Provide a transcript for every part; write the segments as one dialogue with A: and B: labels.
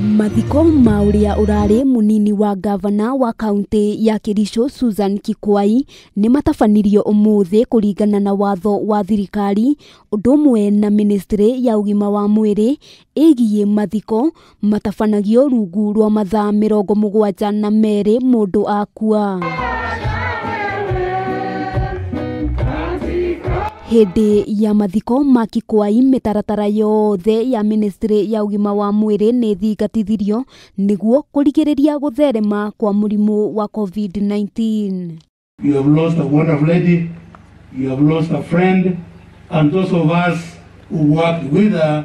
A: Mathiko ma ũrĩa ũrarĩ mũnini wa gavana wa kaunti ya Kericho Susan Kikwai nĩ matabanirio ũmũthĩ kũringana na watho wa thirikari ũndũ ũmwe na ministry ya ũgima wa mwĩrĩ ĩgiĩ mathiko matabanagio rungu rwa mathaa 72 mũndũ akua. Hĩndĩ ya mathiko ma Kikwai mĩtaratara yothe ya ministry ya ũgima wa mwĩrĩ nĩ thingatithirio nĩguo kũrigĩrĩria gũtherema kwa mũrimũ wa COVID-19.
B: You have lost a wonderful lady, you have lost a friend, and those of us who worked with her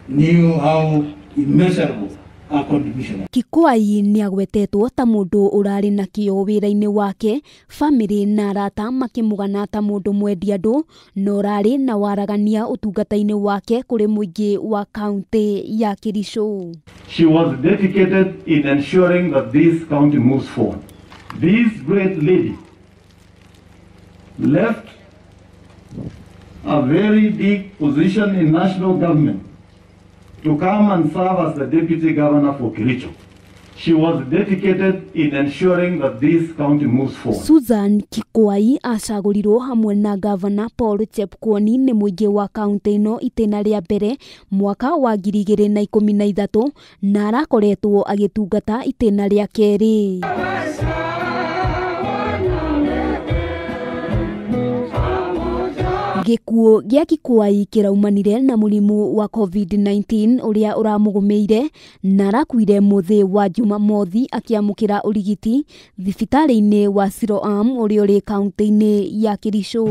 B: knew how immeasurable her contribution.
A: Kikwai nĩ agwetetwo ta mũndũ ũrarĩ na kĩyo wĩra-inĩ wake, famĩlĩ na arata makĩmũgana ta mũndũ mwendi andũ na ũrarĩ na waragania ũtungata-inĩ wake kũrĩ mũingĩ wa kaunti ya Kericho.
C: She was dedicated in ensuring that this county moves forward. This great lady left a very big position in national government to come and serve as the deputy governor for Kericho. She was dedicated in ensuring that this county moves forward.
A: Susan Kikwai acagũrirwo hamwe na Governor Paul Chepkwony nĩ mũingĩ wa kaunti ĩno itĩna rĩa mbere mwaka wa 2013 na arakoretwo agĩtungata itĩna rĩa kerĩ. Gĩkuũ gĩa Kikwai kĩraumanire na mũrimũ wa COVID-19 ũrĩa ũramũgũmĩire na arakuire mũthĩ wa Jumamothi akĩamũkĩra ũrigiti thibitarĩ-inĩ wa Siloam ũrĩa ũrĩ kaunti-inĩ ya Kericho.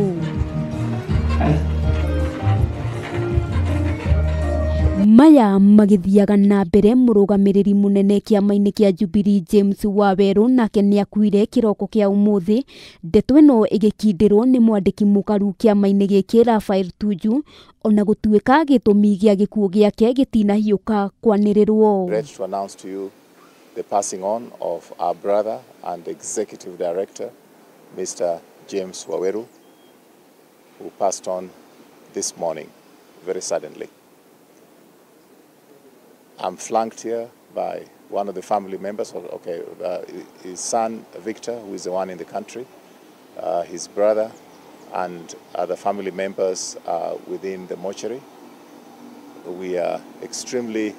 A: Maya magĩthiaga na mbere mũrũgamĩrĩri mũnene kĩama-inĩ kĩa Jubilee James Waweru nake nĩakuire kĩroko kĩa ũmũthĩ. Ndeto ĩno ĩgĩkindĩrwo nĩ mwandĩki mũkaru kĩama-inĩ gĩkĩ Raphael Tuju ona gũtuĩka gĩtũmi gĩa gĩkuũ gĩake gĩtinahiũka kwanĩrĩrwo.
D: Regret to announce to you the passing on of our brother and executive director Mr. James Waweru, who passed on this morning very suddenly. I'm flanked here by one of the family members, his son Victor, who is the one in the country, his brother and other family members within the mortuary. We are extremely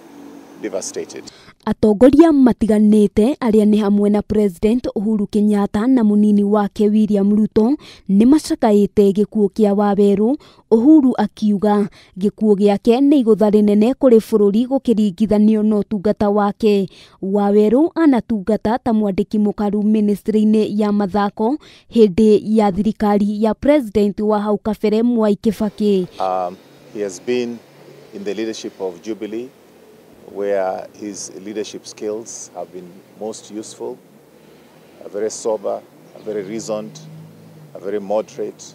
D: devastated.
A: Atongoria matiganĩte arĩa nĩ hamwe na President Uhuru Kenyatta na mũnini wake William Ruto nĩ macakaĩte gĩkuũ kĩa Waweru, Uhuru akiuga gĩkuũ gĩake nĩ igũtha rĩnene kũrĩ bũrũri gũkĩringithanio na ũtungata wake. Waweru anatungata ta mwandĩki mũkaru ministry-inĩ ya mathako hĩndĩ ya thirikari ya President wa hau kabere Mwai Kibaki.
D: He has been in the leadership of Jubilee, where his leadership skills have been most useful, a very sober, a very reasoned, a very moderate,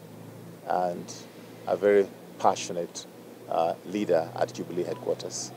D: and a very passionate leader at Jubilee headquarters.